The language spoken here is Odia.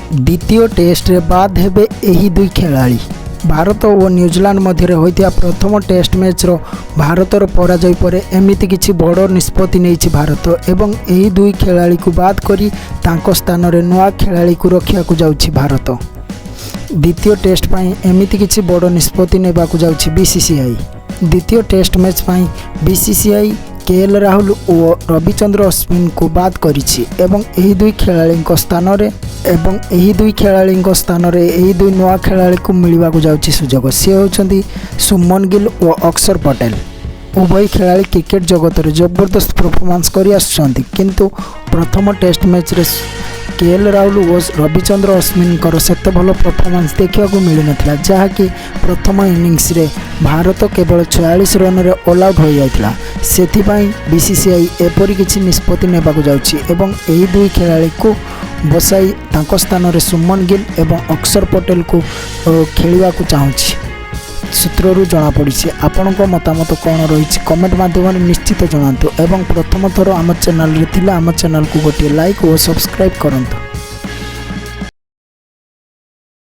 ଦ୍ୱିତୀୟ ଟେଷ୍ଟରେ ବାଦ୍ ହେବେ ଏହି ଦୁଇ ଖେଳାଳି। ଭାରତ ଓ ନ୍ୟୁଜିଲାଣ୍ଡ ମଧ୍ୟରେ ହୋଇଥିବା ପ୍ରଥମ ଟେଷ୍ଟ ମ୍ୟାଚ୍ର ଭାରତର ପରାଜୟ ପରେ ଏମିତି କିଛି ବଡ଼ ନିଷ୍ପତ୍ତି ନେଇଛି ଭାରତ ଏବଂ ଏହି ଦୁଇ ଖେଳାଳିକୁ ବାଦ୍ କରି ତାଙ୍କ ସ୍ଥାନରେ ନୂଆ ଖେଳାଳିକୁ ରଖିବାକୁ ଯାଉଛି ଭାରତ। ଦ୍ୱିତୀୟ ଟେଷ୍ଟ ପାଇଁ ଏମିତି କିଛି ବଡ଼ ନିଷ୍ପତ୍ତି ନେବାକୁ ଯାଉଛି ବିସିସିଆଇ। ଦ୍ୱିତୀୟ ଟେଷ୍ଟ ମ୍ୟାଚ୍ ପାଇଁ ବିସିସିଆଇ କେଏଲ୍ ରାହୁଲ ଓ ରବିଚନ୍ଦ୍ର ଅଶ୍ୱିନଙ୍କୁ ବାଦ୍ କରିଛି ଏବଂ ଏହି ଦୁଇ ଖେଳାଳିଙ୍କ ସ୍ଥାନରେ ଏହି ଦୁଇ ନୂଆ ଖେଳାଳିକୁ ମିଳିବାକୁ ଯାଉଛି ସୁଯୋଗ। ସେ ହେଉଛନ୍ତି ଶୁଭମନ ଗିଲ୍ ଓ ଅକ୍ଷର ପଟେଲ। ଉଭୟ ଖେଳାଳି କ୍ରିକେଟ ଜଗତରେ ଜବରଦସ୍ତ ପରଫର୍ମାନ୍ସ କରି ଆସୁଛନ୍ତି, କିନ୍ତୁ ପ୍ରଥମ ଟେଷ୍ଟ ମ୍ୟାଚ୍ରେ କେଏଲ୍ ରାହୁଲ ଓ ରବିଚନ୍ଦ୍ର ଅଶ୍ୱିନଙ୍କର ସେତେ ଭଲ ପରଫର୍ମାନ୍ସ ଦେଖିବାକୁ ମିଳିନଥିଲା, ଯାହାକି ପ୍ରଥମ ଇନିଂସରେ ଭାରତ କେବଳ 46 ରନରେ ଅଲ୍ ଆଉଟ୍ ହୋଇଯାଇଥିଲା। ସେଥିପାଇଁ ବିସିସିଆଇ ଏପରି କିଛି ନିଷ୍ପତ୍ତି ନେବାକୁ ଯାଉଛି ଏବଂ ଏହି ଦୁଇ ଖେଳାଳିକୁ ବସାଇ ତାଙ୍କ ସ୍ଥାନରେ ଶୁଭମନ ଗିଲ୍ ଏବଂ ଅକ୍ଷର ପଟେଲକୁ ଖେଳିବାକୁ ଚାହୁଁଛି, ସୂତ୍ରରୁ ଜଣାପଡ଼ିଛି। ଆପଣଙ୍କ ମତାମତ କ'ଣ ରହିଛି, କମେଣ୍ଟ ମାଧ୍ୟମରେ ନିଶ୍ଚିତ ଜଣାନ୍ତୁ ଏବଂ ପ୍ରଥମ ଥର ଆମ ଚ୍ୟାନେଲରେ ଥିଲେ ଆମ ଚ୍ୟାନେଲକୁ ଗୋଟିଏ ଲାଇକ୍ ଓ ସବସ୍କ୍ରାଇବ୍ କରନ୍ତୁ।